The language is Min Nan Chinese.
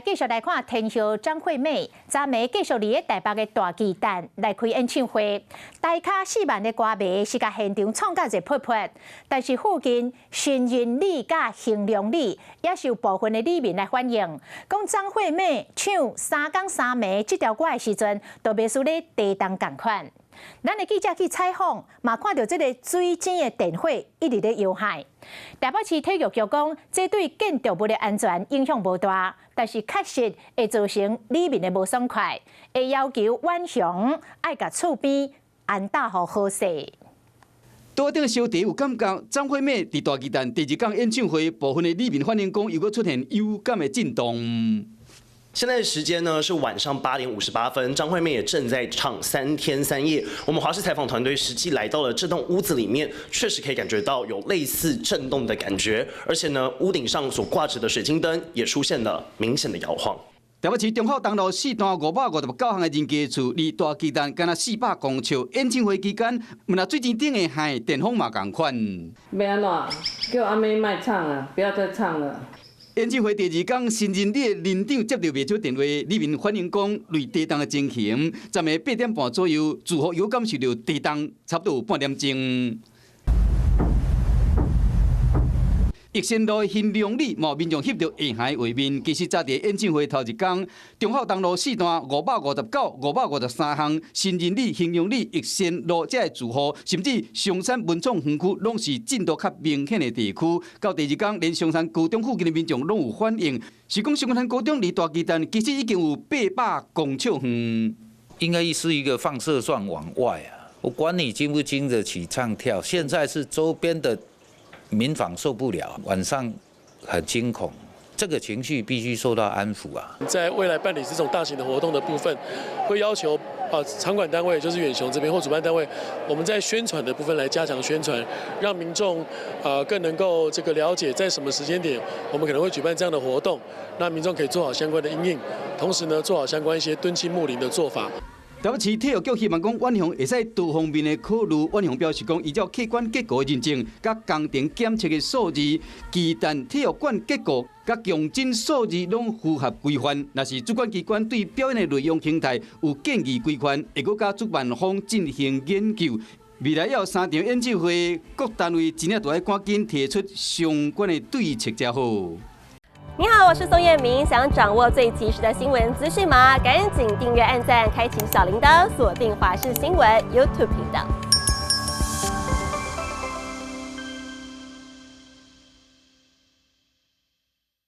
繼續來看天后張惠妹，昨暝繼續佇咧台北的大巨蛋來開演唱會，台跤4萬的歌迷是共現場創甲熱噗噗，但是附近新仁里佮興隆里也是有部分的里民來反映，講張惠妹唱三工三暝這條歌的時陣，都袂輸咧地動仝款。咱的記者去採訪，嘛看著這個水井的電火一直咧搖晃。台北市體育局講，這對建築物的安全影響無大，但是確實會造成里民的無爽快，會要求遠雄愛共厝邊安搭予好勢。桌頂燒茶有感覺，張惠妹佇大巨蛋第二工演唱會，部分的里民反映講，又閣出現有感的震動。現在的時間呢是晚上8點58分，張惠妹也正在唱三天三夜。我們華視採訪團隊實際來到了這棟屋子裡面，確實可以感覺到有類似震動的感覺，而且呢，屋頂上所掛着的水晶燈也出現了明顯的搖晃。台北市忠孝東路四段559號的人家厝，離大巨蛋干焦400公尺。演唱會期間，毋但水井頂的海電風嘛仝款。欲按怎？叫阿妹莫唱啊，不要再唱了。演唱會第二工，新仁里的鄰長接著袂少電話，里民反映講，類地動的情形，昨暝8點半左右，住戶有感受著地動，差不多有半點鐘。益善路興隆里，嘛有民眾翕著下海畫面。其實，昨佇演唱會頭一工，忠孝東路四段559、553巷，新仁里、興隆里、益善路這个住戶，甚至松山文創園區，攏是震度較明顯的地區。到第二工，連松山高中附近的民眾攏有反映，是講松山高中離大巨蛋其實已經有800公尺遠。應該是一個放射狀往外啊！我管你經不經得起唱跳，現在是周邊的民房受不了，晚上很驚恐，這個情緒必須受到安撫啊。在未來辦理這種大型的活動的部分，會要求啊場館單位，就是遠雄這邊或主辦單位，我們在宣傳的部分來加強宣傳，讓民眾啊更能夠這個了解在什麼時間點，我們可能會舉辦這樣的活動，那民眾可以做好相關的因應，同時呢做好相關一些敦親睦鄰的做法。台北市體育局希望講，遠雄會使多方面的考慮。遠雄表示講，依照客觀結果認證，佮工程檢測的數字，巨蛋體育館結構佮強震數字攏符合規範。若是主管機關對表演的內容形態有建議規範，會閣佮主辦方進行研究。未來猶有三場演唱會，各單位真正都愛趕緊提出相關的對策才好。你好，我是宋燕明。想掌握最及時的新聞資訊嗎？趕緊訂閱、按讚、開啟小鈴鐺，鎖定華視新聞 YouTube 頻道。